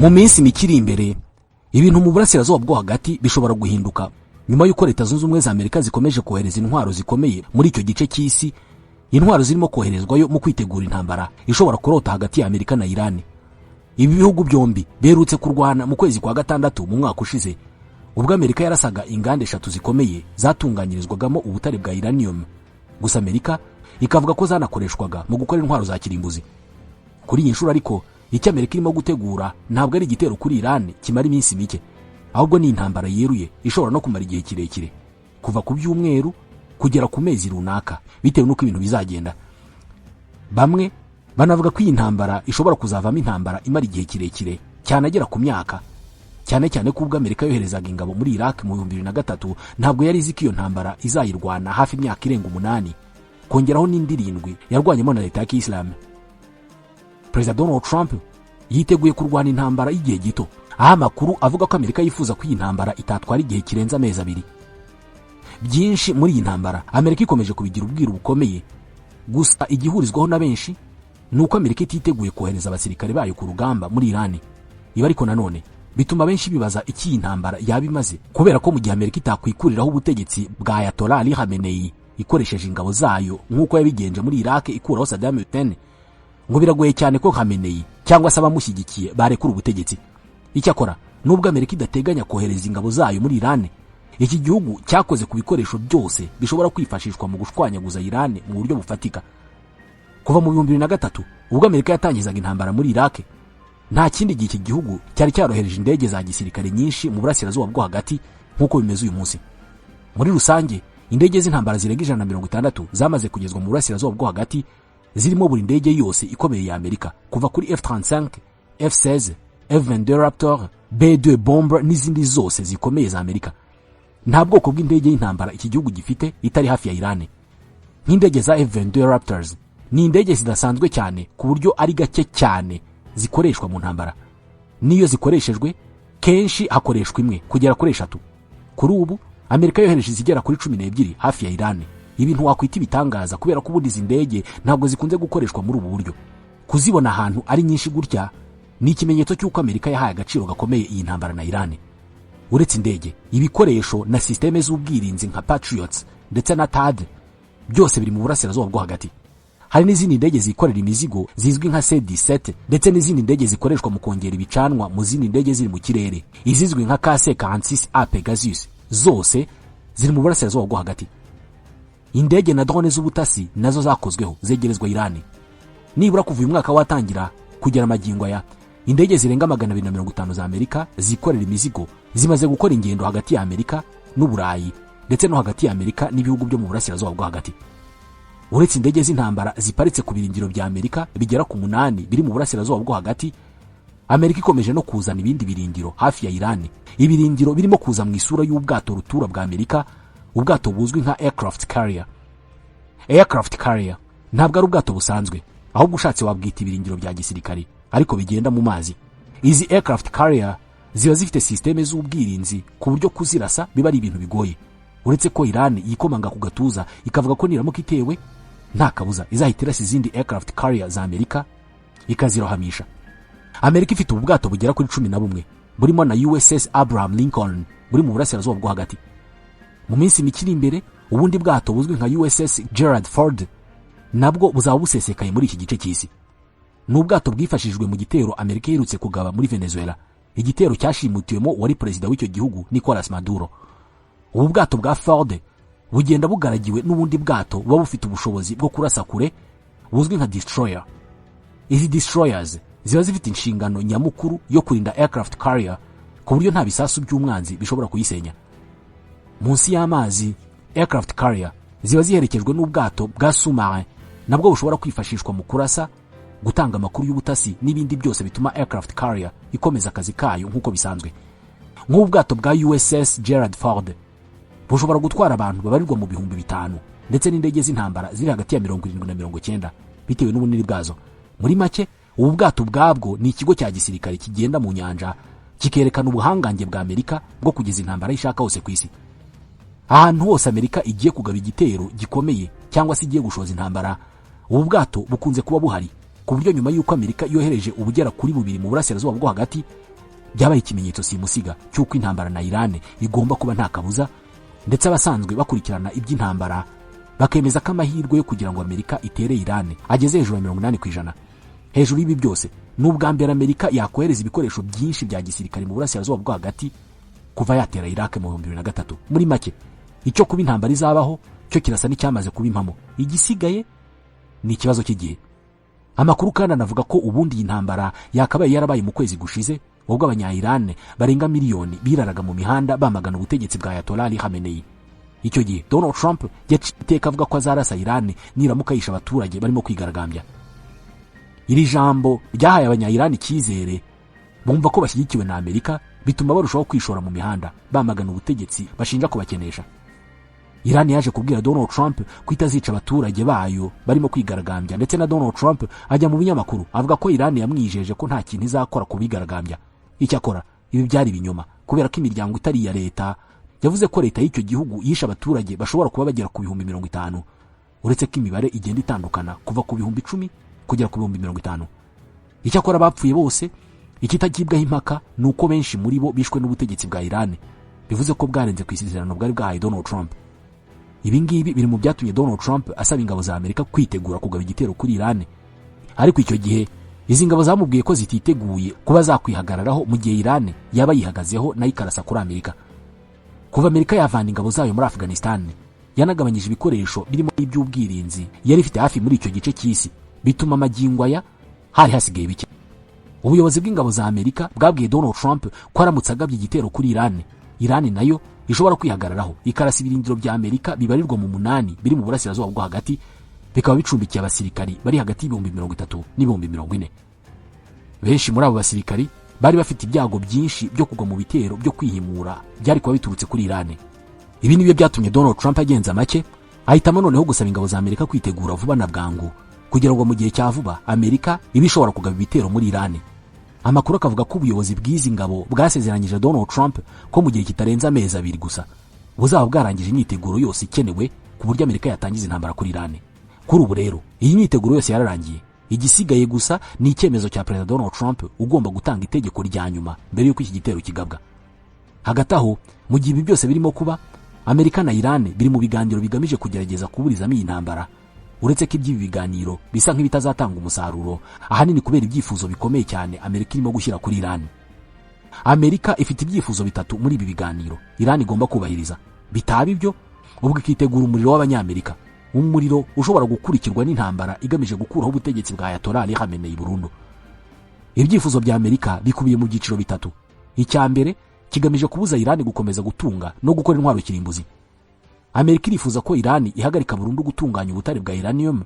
Mu minsi mike iri imbere, ibintu mu Burasirazuba bwo Hagati bishobora guhinduka, nyuma y'uko Leta Zunze Ubumwe za Amerika zikomeje kohereza intwaro zikomeye muri icyo gice cy'isi, intwaro zirimo koherezwayo mu kwitegura intambara ishobora kurota hagati ya Amerika na Irani. Ibi bihugu byombi biherutse kurwana mu kwezi kwa gatandatu mu mwaka ushize, ubwo Amerika yarasaga inganda eshatu zikomeye zatunganyirizwagamo ubutare bwa uranium. Gusa Amerika ikavuga ko zanakoreshwaga mu gukora intwaro za kirimbuzi. Kuri iyi nshuro ariko, icyo Amerika irimo gutegura ntabwo ari igitero kuri Irani kimara iminsi mike, ahubwo ni intambara yeruye ishobora no kumara igihe kirekire, kuva ku byumweru kugera ku mezi runaka, bitewe n'uko ibintu bizagenda. Bamwe banavuga ko iyi ntambara ishobora kuzavamo intambara imara igihe kirekire cyane, agera ku myaka, cyane cyane ko ubwo Amerika yoherezaga ingabo muri Iraq mu 2003, ntabwo yari izi ko iyo ntambara izayirwana hafi imyaka irenga 8, kongeraho n'indi 7 yarwanyemo na Leta ya Kiyisilamu. Perezida Donald Trump yiteguye kurwana intambara y'igihe gito, aho amakuru avuga ko Amerika yifuza ko iyi ntambara itatwara igihe kirenze amezi 2. Byinshi muri iyi ntambara Amerika ikomeje kubigira ubwiru bukomeye. Gusa igihurizwaho na benshi ni uko Amerika ititeguye kohereza abasirikare bayo ku rugamba muri Irani. Ibi ariko nanone bituma benshi bibaza icyo iyi ntambara yaba imaze, kubera ko mu gihe Amerika itakwikuriraho ubutegetsi bwa Ayatollah Ali Khamenei ikoresheje ingabo zayo, nk'uko yabigenje muri Iraq ikuraho Saddam Hussein, ngo biragoye cyane ko Khamenei cyangwa se abamushyigikiye barekura ubutegetsi. Icyakora, nubwo Amerika idateganya kohereza ingabo zayo muri Irani, iki gihugu cyakoze ku bikoresho byose bishobora kwifashishwa mu gushwanyaguza Irani mu buryo bufatika. Kuva mu 2003, ubwo Amerika yatangizaga intambara muri Iraq, nta kindi gihe iki gihugu cyari cyarohereje indege za gisirikare nyinshi mu Burasirazuba bwo Hagati nk'uko bimeze uyu munsi. Muri rusange, indege z'intambara zirenga 160 zamaze kugezwa mu Burasirazuba bwo Hagati, zirimo buri ndege yose ikomeye ya Amerika, kuva kuri F35, F16, F22 Raptor, B2 Bomber n'izindi zose zikomeye za Amerika. Nta bwoko bw'indege y'intambara iki gihugu gifite itari hafi ya Irani. Nk'indege za F22 Raptors ni indege zidasanzwe cyane, ku buryo ari gake cyane zikoreshwa mu ntambara. N'iyo zikoreshejwe, kenshi hakoreshwa imwe kugera kuri eshatu. Kuri ubu Amerika yohereje izigera kuri 12 hafi ya Irani, ibintu wakwita ibitangaza, kubera ko ubundi izi ndege ntabwo zikunze gukoreshwa muri ubu buryo. Kuzibona ahantu ari nyinshi gutya ni ikimenyetso cy'uko Amerika yahaye agaciro gakomeye iyi ntambara na Irani. Uretse indege, ibikoresho na sisiteme z'ubwirinzi nka Patriots ndetse na THAAD byose biri mu Burasirazuba bwo Hagati. Hari n'izindi ndege zikorera imizigo zizwi nka C-17, ndetse n'izindi ndege zikoreshwa mu kongera ibicanwa mu zindi ndege ziri mu kirere, izizwi nka KC-46 A Pegasus, zose ziri mu Burasirazuba bwo Hagati. Indege na drone z'ubutasi nazo zakozweho, zegerezwa Irani. Nibura kuva uyu mwaka watangira kugera magingo aya, indege zirenga 250 za Amerika zikorera imizigo zimaze gukora ingendo hagati ya Amerika n'Uburayi, ndetse no hagati ya Amerika n'ibihugu byo mu Burasirazuba bwo Hagati. Uretse indege z'intambara ziparitse ku birindiro bya Amerika bigera ku munani biri mu Burasirazuba bwo Hagati, Amerika ikomeje no kuzana ibindi birindiro hafi ya Irani, ibirindiro birimo kuza mu isura y'ubwato rutura bwa Amerika, ubwato buzwi nka aircraft carrier. Aircraft carrier ntabwo ari ubwato busanzwe, ahubwo ushatse wabwita ibirindiro bya gisirikare ariko bigenda mu mazi. Izi aircraft carrier ziba zifite sisiteme z'ubwirinzi, ku buryo kuzirasa biba ari ibintu bigoye, uretse ko Irani yikomanga ku gatuza ikavuga ko niramuka itewe, nta kabuza izahita irasa izindi aircraft carrier za Amerika ikazirohamisha. Amerika ifite ubu bwato bugera kuri 11, burimo na USS Abraham Lincoln buri mu Burasirazuba bwo Hagati. Mu minsi mike iri imbere, ubundi bwato buzwi nka USS Gerald Ford nabwo buzaba busesekaye muri iki gice cy'isi. Ni ubwato bwifashishijwe mu gitero Amerika iherutse kugaba muri Venezuela, igitero cyashimutiwemo uwari perezida w'icyo gihugu, Nicolas Maduro. Ubu bwato bwa Ford bugenda bugaragiwe n'ubundi bwato buba bufite ubushobozi bwo kurasa kure buzwi nka destroyer. Izi destroyers ziba zifite inshingano nyamukuru yo kurinda aircraft carrier, ku buryo nta bisasu by'umwanzi bishobora kuyisenya. Munsi y'amazi, aircraft carrier ziba ziherekejwe n'ubwato bwa sous-marin, nabwo bushobora kwifashishwa mu kurasa, gutanga amakuru y'ubutasi n'ibindi byose bituma aircraft carrier ikomeza akazi kayo nk'uko bisanzwe. Nk'ubu bwato bwa USS Gerald Ford bushobora gutwara abantu babarirwa mu 5000, ndetse n'indege z'intambara ziri hagati ya 70 na 90, bitewe n'ubunini bwazo. Muri make, ubu bwato ubwabwo ni ikigo cya gisirikare kigenda mu nyanja, kikerekana ubuhangange bwa Amerika bwo kugeza intambara ishaka hose ku isi. Ahantu hose Amerika igiye kugaba igitero gikomeye cyangwa se igiye gushoza intambara, ubu bwato bukunze kuba buhari, ku buryo nyuma y'uko Amerika yohereje ubugera kuri bubiri mu Burasirazuba bwo Hagati, Byabaye ikimenyetso simusiga cy'uko intambara na Iran igomba kuba nta kabuza, ndetse abasanzwe bakurikirana iby'intambara bakemeza ko amahirwe yo kugira ngo Amerika itere Iran ageze hejuru ya 80%. Hejuru y'ibi byose, ni ubwa mbere Amerika yakohereza ibikoresho byinshi bya gisirikare mu burasirazuba bwo hagati kuva yatera Iraq mu 2003. Muri make, icyo kuba intambara izabaho cyo kirasa n'icyamaze kuba impamo, igisigaye ni ikibazo cy'igihe. Amakuru kandi anavuga ko ubundi iyi ntambara yakabaye yarabaye mu kwezi gushize, ubwo abanya-Iran barenga miliyoni biraraga mu mihanda bamagana ubutegetsi bwa Ayatollah Ali Khamenei. Icyo gihe Donald Trump yaciye iteka avuga ko azarasa Iran niramuka yishe abaturage barimo kwigaragambya. Iri jambo ryahaye abanya-Iran icyizere, bumva ko bashyigikiwe na Amerika, bituma barushaho kwishora mu mihanda bamagana ubutegetsi bashinja kubakenesha. Iran yaje kubwira Donald Trump ko itazica abaturage bayo barimo kwigaragambya, ndetse na Donald Trump ajya mu binyamakuru avuga ko Iran yamwijeje ko nta kintu izakora ku bigaragambya. Icyakora ibi byari ibinyoma, kubera ko imiryango itari iya leta yavuze ko leta y'icyo gihugu yishe abaturage bashobora kuba bagera ku 50,000, uretse ko imibare igenda itandukana kuva ku 10,000 kugera ku 50,000. Icyakora bapfuye bose, ikitagibwaho impaka ni uko benshi muri bo bishwe n'ubutegetsi bwa Iran, bivuze ko bwarenze ku isezerano bwari bwahaye Donald Trump. Ibi ngibi biri mu byatumye Donald Trump asaba ingabo za Amerika kwitegura kugaba igitero kuri Iran, ariko icyo gihe izi ngabo zamubwiye ko zititeguye kuba zakwihagararaho mu gihe Iran yaba yihagazeho nayo ikarasa kuri Amerika. Kuva Amerika yavana ingabo zayo muri Afghanistan, yanagabanyije ibikoresho birimo iby'ubwirinzi yari ifite hafi muri icyo gice cy'isi, bituma amagingo aya hari hasigaye bike. Ubuyobozi bw'ingabo za Amerika bwabwiye Donald Trump ko aramutse agabye igitero kuri Iran, Iran nayo ishobora kwihagararaho ikarasa ibirindiro bya Amerika bibarirwa mu 8 biri mu burasirazuba bwo hagati, bikaba bicumbikiye abasirikari bari hagati y'30,000 n'40,000. Benshi muri abo basirikari bari bafite ibyago byinshi byo kugwa mu bitero byo kwihimura byari kuba biturutse kuri Iran. Ibi nibyo byatumye Donald Trump agenza make, ahitamo noneho gusaba ingabo za Amerika kwitegura vuba na bwangu kugira ngo mu gihe cya vuba Amerika ibe ishobora kugaba ibitero muri Iran. Amakuru akavuga ko ubuyobozi bw'izi ngabo bwasezeranyije Donald Trump ko mu gihe kitarenze amezi 2 gusa buzaba bwarangije imyiteguro yose ikenewe ku buryo Amerika yatangiza intambara kuri Iran. Kuri ubu rero iyi myiteguro yose yararangiye, igisigaye gusa ni icyemezo cya Perezida Donald Trump ugomba gutanga itegeko rya nyuma mbere y'uko iki gitero kigabwa. Hagati aho, mu gihe ibi byose birimo kuba, Amerika na Iran biri mu biganiro bigamije kugerageza kuburizamo iyi ntambara, uretse ko iby'ibi biganiro bisa nk'ibitazatanga umusaruro, ahanini kubera ibyifuzo bikomeye cyane Amerika irimo gushyira kuri Iran. Amerika ifite ibyifuzo 3 muri ibi biganiro Iran igomba kubahiriza, bitaba ibyo ubwo ikitegura umuriro w'abanyamerika, umuriro ushobora gukurikirwa n'intambara igamije gukuraho ubutegetsi bwa Ayatollah Ali Khamenei burundu. Ibyifuzo bya Amerika bikubiye mu byiciro 3. Icya mbere kigamije kubuza Iran gukomeza gutunga no gukora intwaro kirimbuzi. Amerika irifuza ko Iran ihagarika burundu gutunganya ubutare bwa uranium,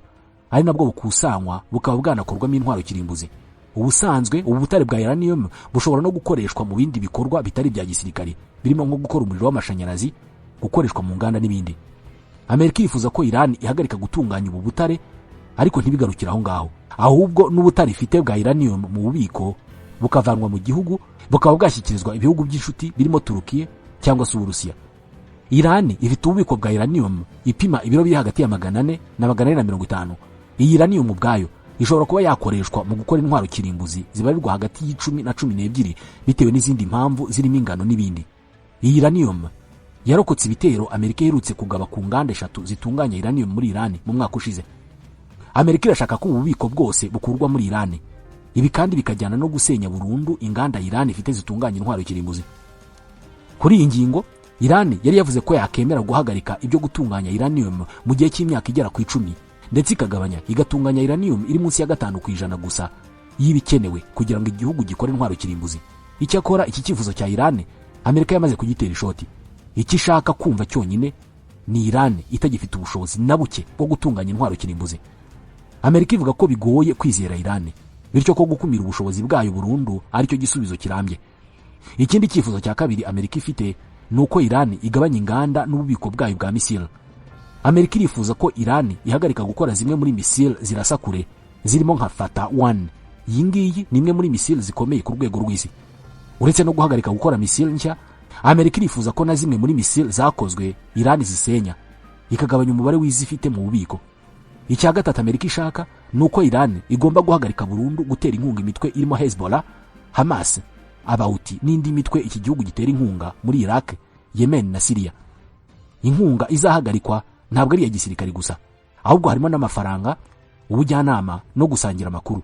ari nabwo bukusanywa bukaba bwanakorwamo intwaro kirimbuzi. Ubusanzwe ubu butare bwa uranium bushobora no gukoreshwa mu bindi bikorwa bitari bya gisirikare, birimo nko gukora umuriro w'amashanyarazi, gukoreshwa mu nganda n'ibindi. Amerika irifuza ko Iran ihagarika gutunganya ubu butare, ariko ntibigarukire aho ngaho, ahubwo n'ubutare ifite bwa uranium mu bubiko bukavanwa mu gihugu bukaba bwashyikirizwa ibihugu by'inshuti birimo Turukiya cyangwa se Uburusiya. Iran ifite ububiko bwa uranium ipima ibiro biri hagati ya 400 na 450. Iyi uranium ubwayo ishobora kuba yakoreshwa mu gukora intwaro kirimbuzi zibarirwa hagati y'10 na 12 bitewe n'izindi mpamvu zirimo ingano n'ibindi. Iyi uranium yarokotse ibitero Amerika iherutse kugaba ku nganda 3 zitunganya uranium muri Iran mu mwaka ushize. Amerika irashaka ko ububiko bwose bukurwa muri Iran. Ibi kandi bikajyana no gusenya burundu inganda Iran ifite zitunganya intwaro kirimbuzi. Kuri iyi ngingo, Iran yari yavuze ko yakemera guhagarika ibyo gutunganya uranium mu gihe cy'imyaka igera ku 10, ndetse ikagabanya igatunganya uranium iri munsi ya 5% gusa y'ibikenewe kugira ngo igihugu gikore intwaro kirimbuzi. Icyakora iki cyifuzo cya Iran Amerika yamaze kugitera ishoti. Icyo ishaka kumva cyonyine ni Iran itagifite ubushobozi na buke bwo gutunganya intwaro kirimbuzi. Amerika ivuga ko bigoye kwizera Iran, bityo ko gukumira ubushobozi bwayo burundu aricyo gisubizo kirambye. Ikindi cyifuzo cya kabiri Amerika ifite ni uko Iran igabanya inganda n'ububiko bwayo bwa misile. Amerika irifuza ko Iran ihagarika gukora zimwe muri misile zirasa kure zirimo nka Fatah 1. Iyi ngiyi ni imwe muri misile zikomeye ku rwego rw'isi. Uretse no guhagarika gukora misile nshya, Amerika irifuza ko na zimwe muri misile zakozwe Iran zisenya, ikagabanya umubare w'izifite mu bubiko. Icya gatatu Amerika ishaka ni uko Iran igomba guhagarika burundu gutera inkunga imitwe irimo Hezbollah, Hamas, Abawuti n'indi mitwe iki gihugu gitera inkunga muri Iraq, Yemen na Syria. Inkunga izahagarikwa ntabwo ari iya gisirikare gusa, ahubwo harimo n'amafaranga, ubujyanama no gusangira amakuru.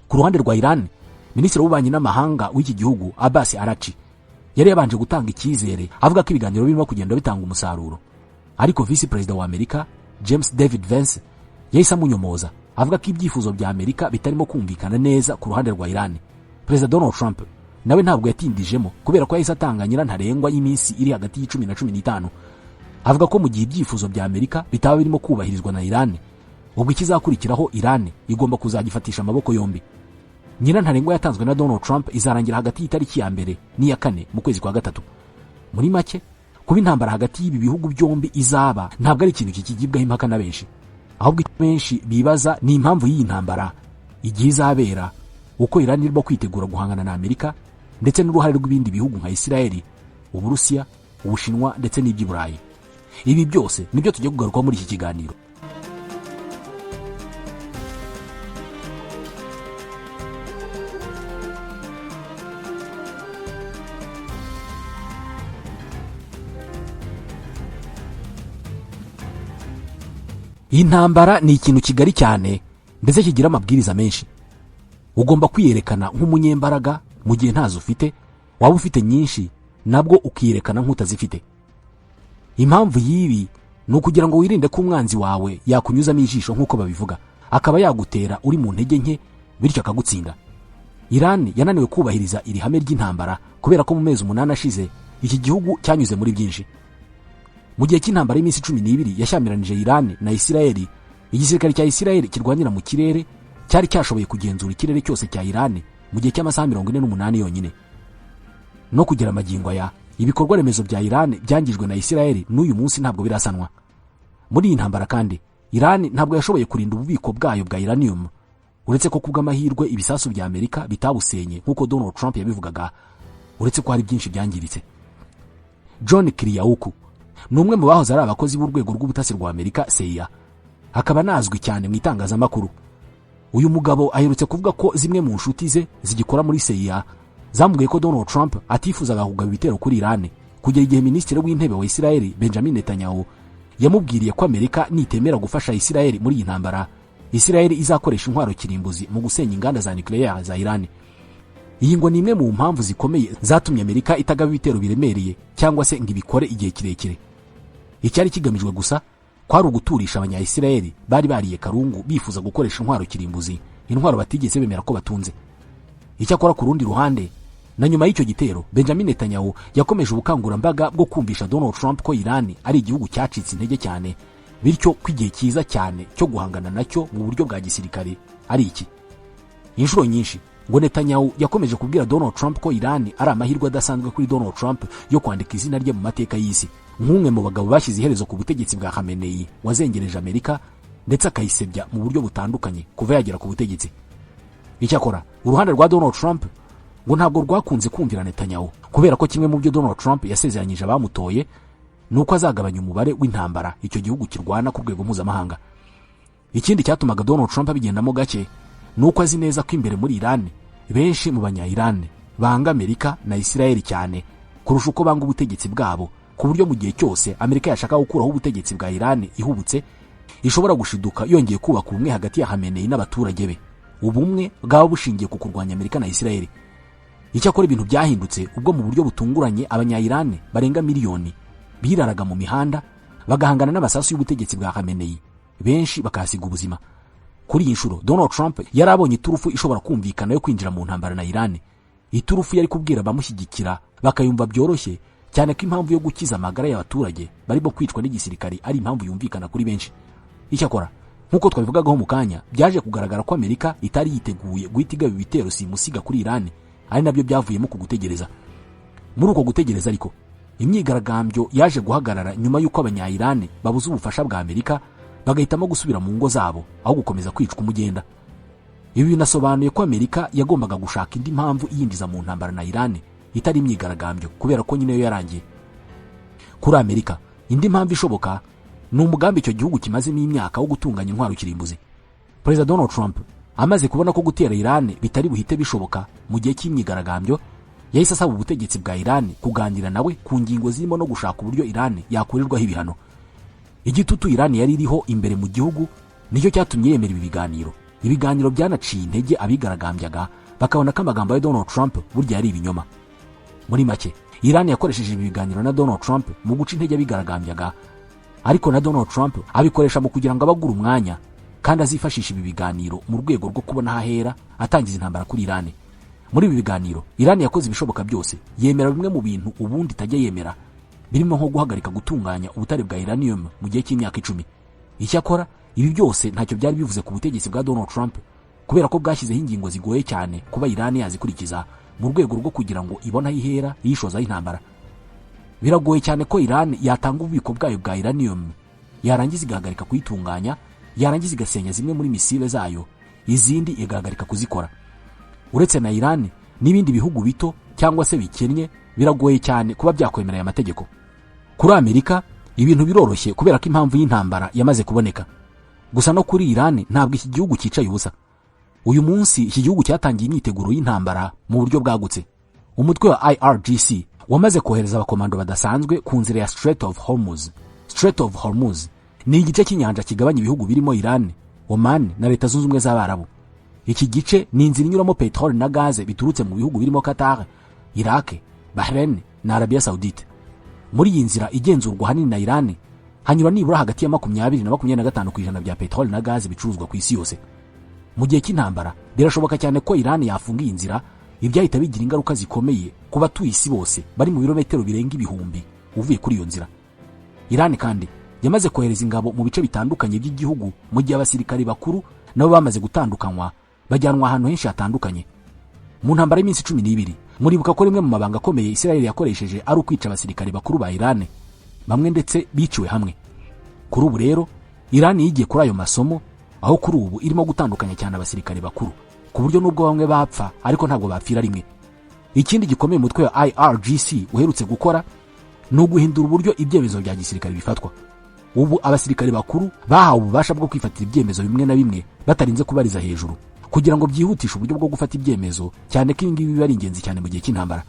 Ku ruhande rwa Iran, Minisitiri w'ububanyi n'amahanga w'iki gihugu Abbas Arachi yari yabanje gutanga icyizere avuga ko ibiganiro birimo kugenda bitanga umusaruro, ariko Visi Perezida wa Amerika James David Vance yahise amunyomoza avuga ko ibyifuzo bya Amerika bitarimo kumvikana neza ku ruhande rwa Iran. Perezida Donald Trump nawe ntabwo yatindijemo kubera ko yahise atanga nyirantarengwa y'iminsi iri hagati y'icumi na 15, avuga ko mu gihe ibyifuzo bya Amerika bitaba birimo kubahirizwa na Iran, ubwo ikizakurikiraho Iran igomba kuzagifatisha amaboko yombi. Nyirantarengwa yatanzwe na Donald Trump izarangira hagati y'itariki ya 1 n'iya 4 mu kwezi kwa 3. Muri make, kuba intambara hagati y'ibi bihugu byombi izaba ntabwo ari ikintu kikigibwaho impaka na benshi, ahubwo benshi bibaza ni impamvu y'iyi ntambara, igihe izabera, uko Iran irimo kwitegura guhangana na Amerika, ndetse n'uruhare rw'ibindi bihugu nka Israeli, Uburusiya, Ubushinwa ndetse n'iby'i Burayi. Ibi byose nibyo tugiye kugarukaho muri iki kiganiro. Iyi ntambara ni ikintu kigari cyane ndetse kigira amabwiriza menshi. Ugomba kwiyerekana nk'umunyembaraga mu gihe ntazo ufite, waba ufite nyinshi nabwo ukiyerekana nk'utazifite. Impamvu y'ibi ni ukugira ngo wirinde ko umwanzi wawe yakunyuzamo ijisho nk'uko babivuga, akaba yagutera uri mu ntege nke bityo akagutsinda. Iran yananiwe kubahiriza iri hame ry'intambara kubera ko mu mezi 8 ashize iki gihugu cyanyuze muri byinshi. Mu gihe cy'intambara y'iminsi 12 yashyamiranije Iran na Israeli, igisirikare cya Israeli kirwanira mu kirere cyari cyashoboye kugenzura ikirere cyose cya Iran mu gihe cy'amasaha 48 yonyine. No kugera magingo aya, ibikorwa remezo bya Iran byangijwe na Israeli n'uyu munsi ntabwo birasanwa. Muri iyi ntambara kandi, Iran ntabwo yashoboye kurinda ububiko bwayo bwa uranium, uretse ko kubw'amahirwe ibisasu bya Amerika bitabusenye nk'uko Donald Trump yabivugaga, uretse ko hari byinshi byangiritse. John Kiriakou ni umwe mu bahoze ari abakozi b'urwego rw'ubutasi rwa Amerika CIA, akaba anazwi cyane mu itangazamakuru. Uyu mugabo aherutse kuvuga ko zimwe mu nshuti ze zigikora muri CIA zamubwiye ko Donald Trump atifuzaga kugaba ibitero kuri Iran kugera igihe Minisitiri w'Intebe wa Israeli Benjamin Netanyahu yamubwiriye ko Amerika nitemera gufasha Israeli muri iyi ntambara, Israeli izakoresha intwaro kirimbuzi mu gusenya inganda za nucleaire za Iran. Iyi ngo ni imwe mu mpamvu zikomeye zatumye Amerika itagaba ibitero biremereye cyangwa se ngo ibikore igihe kirekire. Icyari kigamijwe gusa kwari uguturisha abanya-Israeli bari bariye karungu bifuza gukoresha intwaro kirimbuzi, intwaro batigeze bemera ko batunze. Icyakora ku rundi ruhande, na nyuma y'icyo gitero, Benjamin Netanyahu yakomeje ubukangurambaga bwo kumvisha Donald Trump ko Iran ari igihugu cyacitse intege cyane, bityo ko igihe cyiza cyane cyo guhangana nacyo mu buryo bwa gisirikare ari iki. Inshuro nyinshi ngo Netanyahu yakomeje kubwira Donald Trump ko Iran ari amahirwe adasanzwe kuri Donald Trump yo kwandika izina rye mu mateka y'isi, nk'umwe mu bagabo bashyize iherezo ku butegetsi bwa Khamenei wazengereje Amerika ndetse akayisebya mu buryo butandukanye kuva yagera ku butegetsi. Icyakora uruhande rwa Donald Trump ngo ntabwo rwakunze kumvira Netanyahu, kubera ko kimwe mu byo Donald Trump yasezeranyije abamutoye ni uko azagabanya umubare w'intambara icyo gihugu kirwana ku rwego mpuzamahanga. Ikindi cyatumaga Donald Trump abigendamo gake ni uko azi neza ko imbere muri Iran benshi mu banya-Iran banga Amerika na Israeli cyane kurusha uko banga ubutegetsi bwabo, ku buryo mu gihe cyose Amerika yashaka gukuraho ubutegetsi bwa Iran ihubutse ishobora gushiduka yongeye kubaka ubumwe hagati ya Khamenei n'abaturage be, ubumwe bwaba bushingiye ku kurwanya Amerika na Israeli. Icyakora ibintu byahindutse ubwo mu buryo butunguranye abanya-Iran barenga miliyoni biraraga mu mihanda bagahangana n'amasasu y'ubutegetsi bwa Khamenei, benshi bakahasiga ubuzima. Kuri iyi nshuro Donald Trump yari abonye iturufu ishobora kumvikana yo kwinjira mu ntambara na Iran, iturufu yari kubwira abamushyigikira bakayumva byoroshye cyane ko impamvu yo gukiza amagara y'abaturage barimo kwicwa n'igisirikare ari impamvu yumvikana kuri benshi. Icyakora nk'uko twabivugagaho mu kanya, byaje kugaragara ko Amerika itari yiteguye guhita igaba ibitero simusiga kuri Iran, ari nabyo byavuyemo ku gutegereza. Muri uko gutegereza ariko, imyigaragambyo yaje guhagarara nyuma y'uko abanya-Iran babuze ubufasha bwa Amerika bagahitamo gusubira mu ngo zabo aho gukomeza kwicwa umugenda. Ibi binasobanuye ko Amerika yagombaga gushaka indi mpamvu iyinjiza mu ntambara na Iran itari imyigaragambyo, kubera ko nyine yo yarangiye. Kuri Amerika indi mpamvu ishoboka ni umugambi icyo gihugu kimazemo imyaka wo gutunganya intwaro kirimbuzi. Perezida Donald Trump amaze kubona ko gutera Iran bitari buhite bishoboka mu gihe cy'imyigaragambyo, Yahise asaba ubutegetsi bwa Iran kuganira nawe ku ngingo zirimo no gushaka uburyo Iran yakurirwaho ibihano. Igitutu Iran yari iriho imbere mu gihugu nicyo cyatumye yemera ibi biganiro. Ibiganiro byanaciye intege abigaragambyaga, bakabona ko amagambo ya Donald Trump burya yari ibinyoma. Muri make, Iran yakoresheje ibi biganiro na Donald Trump mu guca intege abigaragambyaga, ariko na Donald Trump abikoresha mu kugira ngo abagure umwanya, kandi azifashisha ibi biganiro mu rwego rwo kubona aho ahera atangiza intambara kuri Iran. Muri ibi biganiro, Iran yakoze ibishoboka byose, yemera bimwe mu bintu ubundi itajya yemera, birimo nko guhagarika gutunganya ubutare bwa uranium mu gihe cy'imyaka 10. Icyakora ibi byose ntacyo byari bivuze ku butegetsi bwa Donald Trump, kubera ko bwashyizeho ingingo zigoye cyane kuba Iran yazikurikiza mu rwego rwo kugira ngo ibone aho ihera yishozaho intambara. Biragoye cyane ko Iran yatanga ububiko bwayo bwa uranium, yarangiza igahagarika kuyitunganya, yarangiza igasenya zimwe muri misile zayo, izindi igahagarika kuzikora. Uretse na Iran, n'ibindi bihugu bito cyangwa se bikennye biragoye cyane kuba byakwemera aya mategeko. Kuri Amerika ibintu biroroshye, kubera ko impamvu y'intambara yamaze kuboneka. Gusa no kuri Iran, ntabwo iki gihugu cyicaye ubusa. Uyu munsi iki gihugu cyatangiye imyiteguro y'intambara mu buryo bwagutse. Umutwe wa IRGC wamaze kohereza abakomando badasanzwe ku nzira ya Strait of Hormuz. Strait of Hormuz ni igice cy'inyanja kigabanya ibihugu birimo Iran, Oman na Leta Zunze Ubumwe z'Abarabu. Iki gice ni inzira inyuramo peteroli na gaze biturutse mu bihugu birimo Qatar, Iraq, Bahrain na Arabia Saudite. Muri iyi nzira igenzurwa ahanini na Iran hanyura nibura hagati ya 20 na 25% bya peteroli na gaze bicuruzwa ku isi yose. Mu gihe cy'intambara birashoboka cyane ko Iran yafunga iyi nzira, ibyahita bigira ingaruka zikomeye ku batuye isi bose bari mu birometero birenga 1000 uvuye kuri iyo nzira. Iran kandi yamaze kohereza ingabo mu bice bitandukanye by'igihugu, mu gihe abasirikari bakuru nabo bamaze gutandukanywa bajyanwa ahantu henshi hatandukanye. Mu ntambara y'iminsi 12, muribuka ko rimwe mu mabanga akomeye Israel yakoresheje ari ukwica abasirikari bakuru ba Iran, bamwe ndetse biciwe hamwe. Kuri ubu rero Iran yigiye kuri ayo masomo, aho kuri ubu irimo gutandukanya cyane abasirikari bakuru, ku buryo nubwo bamwe bapfa ariko ntabwo bapfira rimwe. Ikindi gikomeye umutwe wa IRGC uherutse gukora ni uguhindura uburyo ibyemezo bya gisirikare bifatwa. Ubu abasirikare bakuru bahawe ububasha bwo kwifatira ibyemezo bimwe na bimwe batarinze kubariza hejuru, kugira ngo byihutishe uburyo bwo gufata ibyemezo, cyane ko ibi ngibi biba ari ingenzi cyane mu gihe cy'intambara.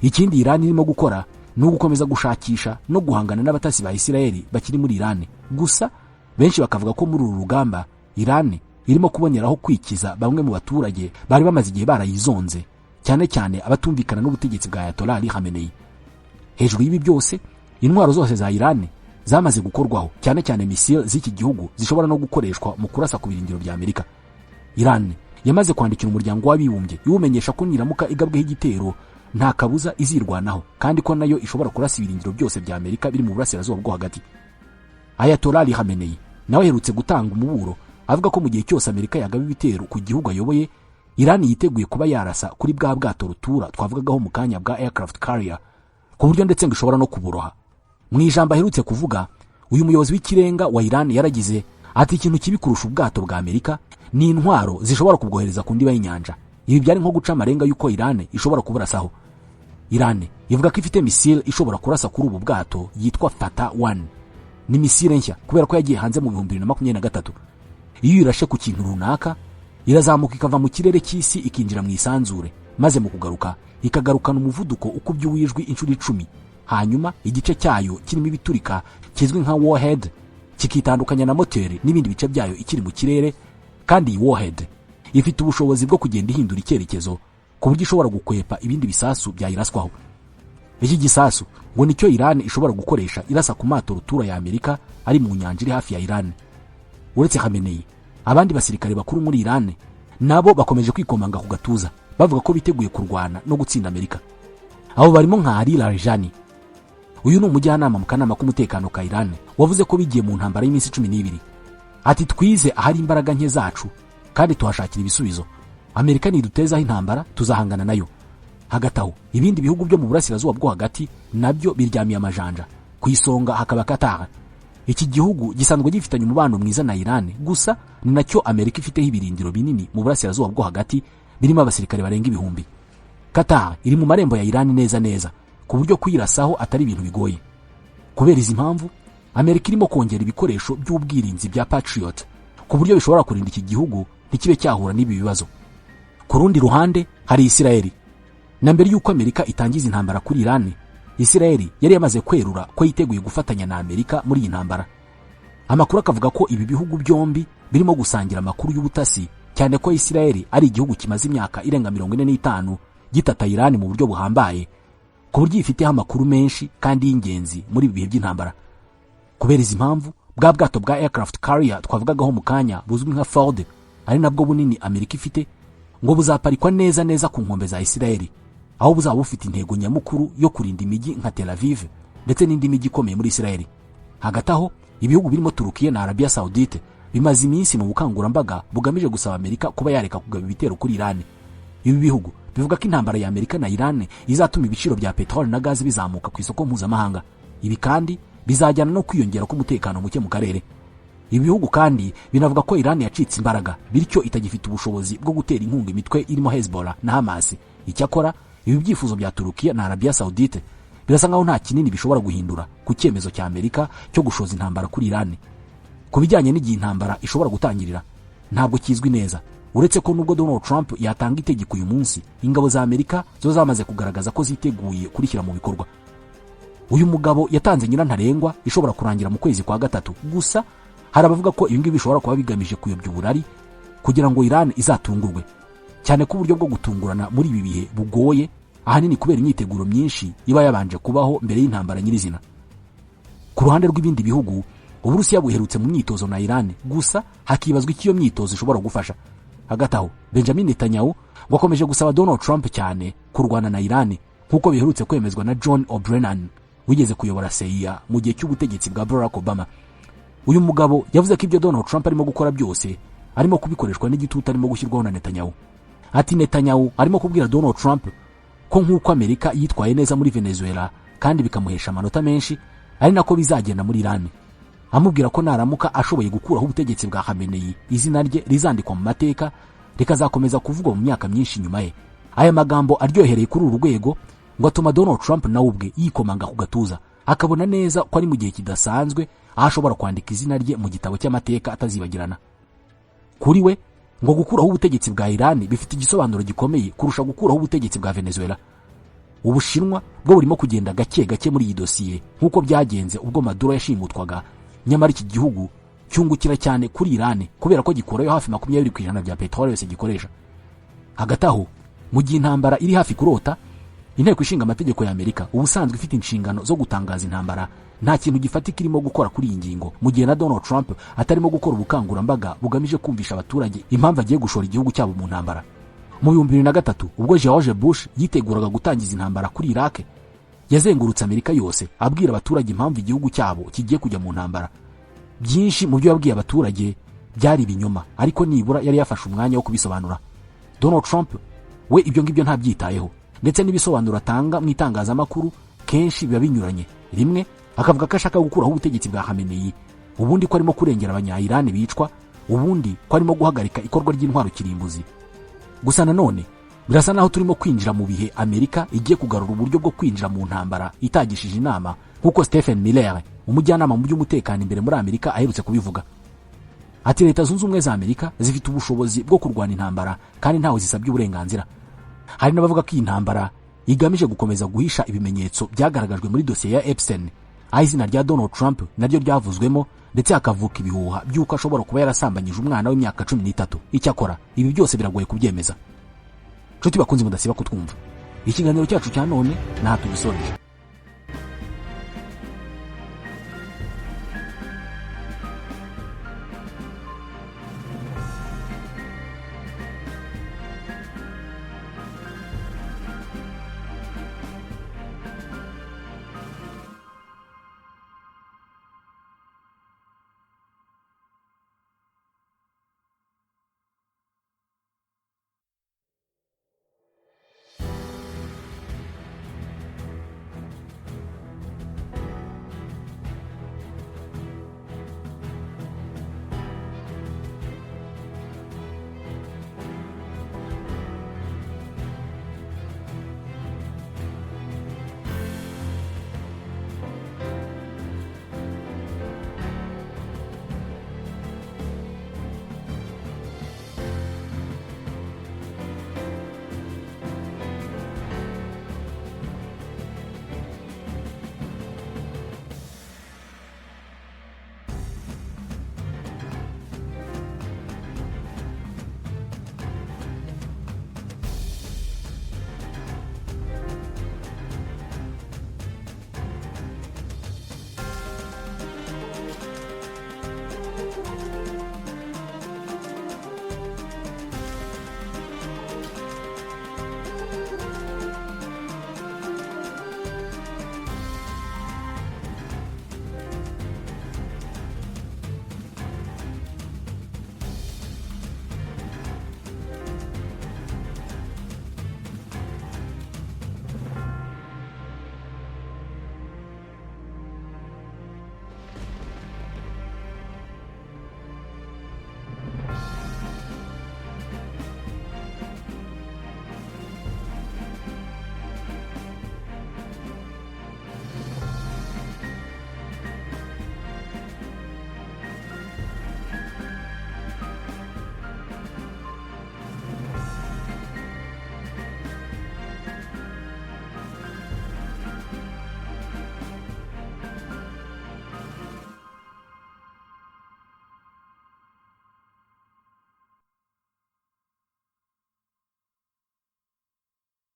Ikindi Iran irimo gukora ni ugukomeza gushakisha no guhangana n'abatasi ba Israel bakiri muri Iran. Gusa benshi bakavuga ko muri uru rugamba Iran irimo kuboneraho kwikiza bamwe mu baturage bari bamaze igihe barayizonze, cyane cyane abatumvikana n'ubutegetsi bwa Ayatollah Ali Khamenei. Hejuru y'ibi byose, intwaro zose za Iran zamaze gukorwaho, cyane cyane misile z'iki gihugu zishobora no gukoreshwa mu kurasa ku birindiro bya Amerika. Iran yamaze kwandikira Umuryango w'Abibumbye iwumenyesha ko niramuka igabweho igitero nta kabuza izirwanaho, kandi ko nayo ishobora kurasa ibirindiro byose bya Amerika biri mu burasirazuba bwo hagati. Ayatollah Ali Khamenei nawe aherutse gutanga umuburo, avuga ko mu gihe cyose Amerika yagaba ibitero ku gihugu ayoboye, Iran yiteguye kuba yarasa kuri bwa bwato rutura twavugagaho mu kanya bwa aircraft carrier, ku buryo ndetse ngo ishobora no kuburoha. Mu ijambo aherutse kuvuga, uyu muyobozi w'ikirenga wa Iran yaragize ati: "Ikintu kibi kurusha ubwato bwa Amerika ni intwaro zishobora kubwohereza ku ndiba y'inyanja." Ibi byari nko guca amarenga y'uko Iran ishobora kuburasaho. Iran ivuga ko ifite misile ishobora kurasa kuri ubu bwato yitwa Fatah 1. Ni misile nshya kubera ko yagiye hanze mu 2023. Iyo irashe ku kintu runaka, irazamuka ikava mu kirere cy'isi ikinjira mu isanzure, maze mu kugaruka ikagarukana umuvuduko ukubye uw'ijwi inshuro 10, hanyuma igice cyayo kirimo ibiturika kizwi nka warhead kikitandukanya na moteri n'ibindi bice byayo ikiri mu kirere. Kandi iyi warhead ifite ubushobozi bwo kugenda ihindura icyerekezo, ku buryo ishobora gukwepa ibindi bisasu byayiraswaho. Iki gisasu ngo nicyo Iran ishobora gukoresha irasa ku mato rutura ya Amerika ari mu nyanja iri hafi ya Iran. Uretse Khamenei, abandi basirikare bakuru muri Iran nabo bakomeje kwikomanga ku gatuza, bavuga ko biteguye kurwana no gutsinda Amerika. Abo barimo nka Ali Larijani. Uyu ni umujyanama mu kanama k'umutekano ka Iran, wavuze ko bigiye mu ntambara y'iminsi 12. Ati: "Twize ahari imbaraga nke zacu kandi tuhashakira ibisubizo. Amerika nidutezaho intambara tuzahangana nayo." Hagati aho, ibindi bihugu byo mu burasirazuba bwo hagati nabyo biryamiye amajanja, ku isonga hakaba Qatar. Iki gihugu gisanzwe gifitanye umubano mwiza na Iran, gusa ni nacyo Amerika ifiteho ibirindiro binini mu burasirazuba bwo hagati birimo abasirikare barenga 1000. Qatar iri mu marembo ya Iran neza neza, ku buryo kuyirasaho atari ibintu bigoye. Kubera izi mpamvu, Amerika irimo kongera ibikoresho by'ubwirinzi bya Patriot, ku buryo bishobora kurinda iki gihugu ntikibe cyahura n'ibi bibazo. Ku rundi ruhande hari Isirayeli. Na mbere y'uko Amerika itangiza intambara kuri Iran, Israel yari yamaze kwerura ko yiteguye gufatanya na Amerika muri iyi ntambara. Amakuru akavuga ko ibi bihugu byombi birimo gusangira amakuru y'ubutasi, cyane ko Israel ari igihugu kimaze imyaka irenga 45 gitata Iran mu buryo buhambaye, ku buryo ifiteho amakuru menshi kandi y'ingenzi muri ibi bihe by'intambara. Kubera izi mpamvu, bwa bwato bwa aircraft carrier twavugagaho mu kanya buzwi nka Ford, ari nabwo bunini Amerika ifite, ngo buzaparikwa neza neza ku nkombe za Israel, aho buzaba bufite intego nyamukuru yo kurinda imijyi nka Tel Aviv ndetse n'indi mijyi ikomeye muri Israel. Hagati aho, ibihugu birimo Turukiya na Arabia Saudite bimaze iminsi mu bukangurambaga bugamije gusaba Amerika kuba yareka kugaba ibitero kuri Iran. Ibi bihugu bivuga ko intambara ya Amerika na Iran izatuma ibiciro bya peteroli na gazi bizamuka ku isoko mpuzamahanga. Ibi kandi bizajyana no kwiyongera k'umutekano muke mu karere. Ibi bihugu kandi binavuga ko Iran yacitse imbaraga, bityo itagifite ubushobozi bwo gutera inkunga imitwe irimo Hezbollah na Hamas. Icyakora ibi byifuzo bya Turukiya na Arabia Saudite birasa nkaho nta kinini bishobora guhindura ku cyemezo cya Amerika cyo gushoza intambara kuri Iran. Ku bijyanye n'igihe intambara ishobora gutangirira ntabwo kizwi neza, uretse ko nubwo Donald Trump yatanga itegeko uyu munsi, ingabo za Amerika zo zamaze kugaragaza ko ziteguye kurishyira mu bikorwa. Uyu mugabo yatanze nyirantarengwa ishobora kurangira mu kwezi kwa gatatu. Gusa hari abavuga ko ibi ngibi bishobora kuba bigamije kuyobya uburari kugira ngo Iran izatungurwe, cyane ko uburyo bwo gutungurana muri ibi bihe bugoye, ahanini kubera imyiteguro myinshi iba yabanje kubaho mbere y'intambara nyirizina. Ku ruhande rw'ibindi bihugu, Uburusiya buherutse mu myitozo na Iran, gusa hakibazwa icyo iyo myitozo ishobora gufasha. Hagati aho, Benjamin Netanyahu ngo akomeje gusaba Donald Trump cyane kurwana na Iran, nk'uko biherutse kwemezwa na John O'Brennan wigeze kuyobora CIA mu gihe cy'ubutegetsi bwa Barack Obama. Uyu mugabo yavuze ko ibyo Donald Trump arimo gukora byose arimo kubikoreshwa n'igitutu arimo gushyirwaho na Netanyahu. Ati Netanyahu arimo kubwira Donald Trump ko nk'uko Amerika yitwaye neza muri Venezuela kandi bikamuhesha amanota menshi, ari nako bizagenda muri Iran. Amubwira ko naramuka ashoboye gukuraho ubutegetsi bwa Khamenei, izina rye rizandikwa mu mateka rikazakomeza kuvugwa mu myaka myinshi nyuma ye. Aya magambo aryohereye kuri uru rwego ngo atuma Donald Trump nawe ubwe yikomanga ku gatuza, akabona neza ko ari mu gihe kidasanzwe aho ashobora kwandika izina rye mu gitabo cy'amateka atazibagirana. Kuri we ngo gukuraho ubutegetsi bwa Iran bifite igisobanuro gikomeye kurusha gukuraho ubutegetsi bwa Venezuela. Ubushinwa bwo burimo kugenda gake gake muri iyi dosiye nk'uko byagenze ubwo Maduro yashimutwaga, nyamara iki gihugu cyungukira cyane kuri Iran kubera ko gikurayo hafi 20% bya peteroli yose gikoresha. Hagati aho, mu gihe intambara iri hafi kurota, Inteko Ishinga Amategeko ya Amerika ubusanzwe ifite inshingano zo gutangaza intambara nta kintu gifatika irimo gukora kuri iyi ngingo, mu gihe na Donald Trump atarimo gukora ubukangurambaga bugamije kumvisha abaturage impamvu agiye gushora igihugu cyabo mu ntambara. Mu 2003 ubwo George Bush yiteguraga gutangiza intambara kuri Iraq, yazengurutse Amerika yose abwira abaturage impamvu igihugu cyabo kigiye kujya mu ntambara. Byinshi mu byo yabwiye abaturage byari ibinyoma, ariko nibura yari yafashe umwanya wo kubisobanura. Donald Trump we ibyo ngibyo ntabyitayeho, ndetse n'ibisobanuro atanga mu itangazamakuru kenshi biba binyuranye. Rimwe akavuga ko ashaka gukuraho ubutegetsi bwa Khamenei, ubundi ko arimo kurengera abanya-Iran bicwa, ubundi ko arimo guhagarika ikorwa ry'intwaro kirimbuzi. Gusa nanone birasa naho turimo kwinjira mu bihe Amerika igiye kugarura uburyo bwo kwinjira mu ntambara itagishije inama, nk'uko Stephen Miller, umujyanama mu by'umutekano imbere muri Amerika, aherutse kubivuga. Ati Leta Zunze Ubumwe za Amerika zifite ubushobozi bwo kurwana intambara kandi ntawe zisabye uburenganzira. Hari n'abavuga ko iyi ntambara igamije gukomeza guhisha ibimenyetso byagaragajwe muri dosiye ya Epstein, aho izina rya Donald Trump naryo ryavuzwemo, ndetse hakavuka ibihuha by'uko ashobora kuba yarasambanyije umwana w'imyaka 13. Icyakora ibi byose biragoye kubyemeza. Nshuti bakunze mudasiba kutwumva, ikiganiro cyacu cya none ntaha tugisoreje.